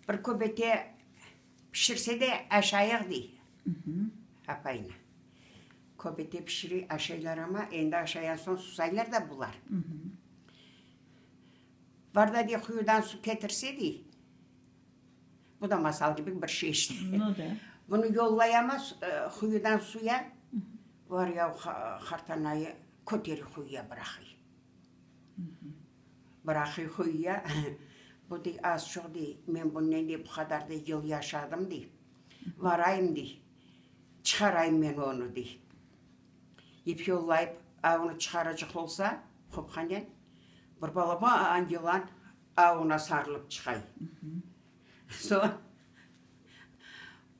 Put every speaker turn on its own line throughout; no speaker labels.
Bir köbete pişirse de aşayıq, dey apayına. Köbete pişire, aşaylar amma, endi aşayan soñ susaylar da bular. Bar da, dey, quyudan su ketirse, dey, bu da masal kibi bir şey işte. Bunı yollayama quyudan suya, var ya, qartanayı kötere quyuya bıraqay. Bıraqay quyuya, bu, dey, az-çoq, dey, men bunnen, dey, bu qadar, dey, yıl yaşadım, dey, varayım, dey, çıqarayım men onı, dey. İp yollayıp, a onı çıqaracaq olsa, qopqanen, bir balaban yılan a ona sarılıp çıqay. Soñ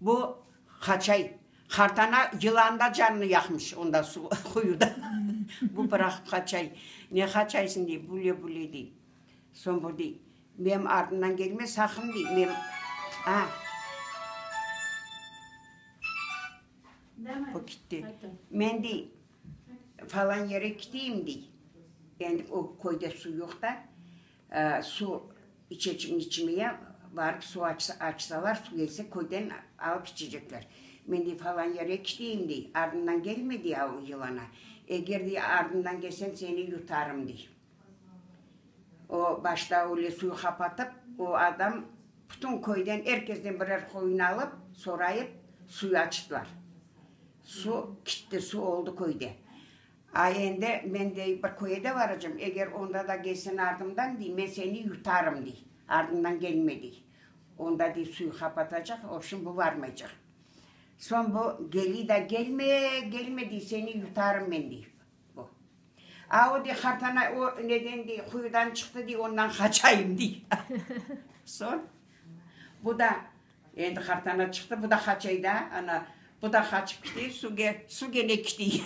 bu qaçay. Qartana yılan da canını yaqmış onda suv quyuda. Bu bıraqıp qaçay. Ne qaçaysıñ dey, bule-bule dey. Soñ bu dey, Menim artımdan kelme saqın dey, men a. Bu kitti. Men dey, falan yere kiteyim dey. Endi o köyde suv yoq da, suv içecek içmeye barıp suv açsalar, suv kelse köyden alıp içecekler. Men dey, falan yere kiteyim dey, ardından kelme dey o yılana. Eger dey ardından kelsen seni yutarım dey. O başta öyle suv qapatıp, o adam bütün köyden er kesden birer qoyun alıp, sorayıp, suv açtılar. Suv kitti, suv oldı köyde. A endi men, dey, bir köye de varacam, eger onda da kelsen ardımdan, dey, men seni yutarım, dey, ardımdan kelme, dey. Onda, dey, suv qapatacaq, vobşem, bu varmaycaq. Soñ bu keliy da, kelme, kelme, dey, seni yutarım men, dey. Bu. A o dey, qartana, o neden dey, quyudan çıqtı dey, ondan qaçayım dey. Soñ, bu da, endi qartana çıqtı, bu da qaçay da, ana, bu da qaçıp kite, suv suv kene kite.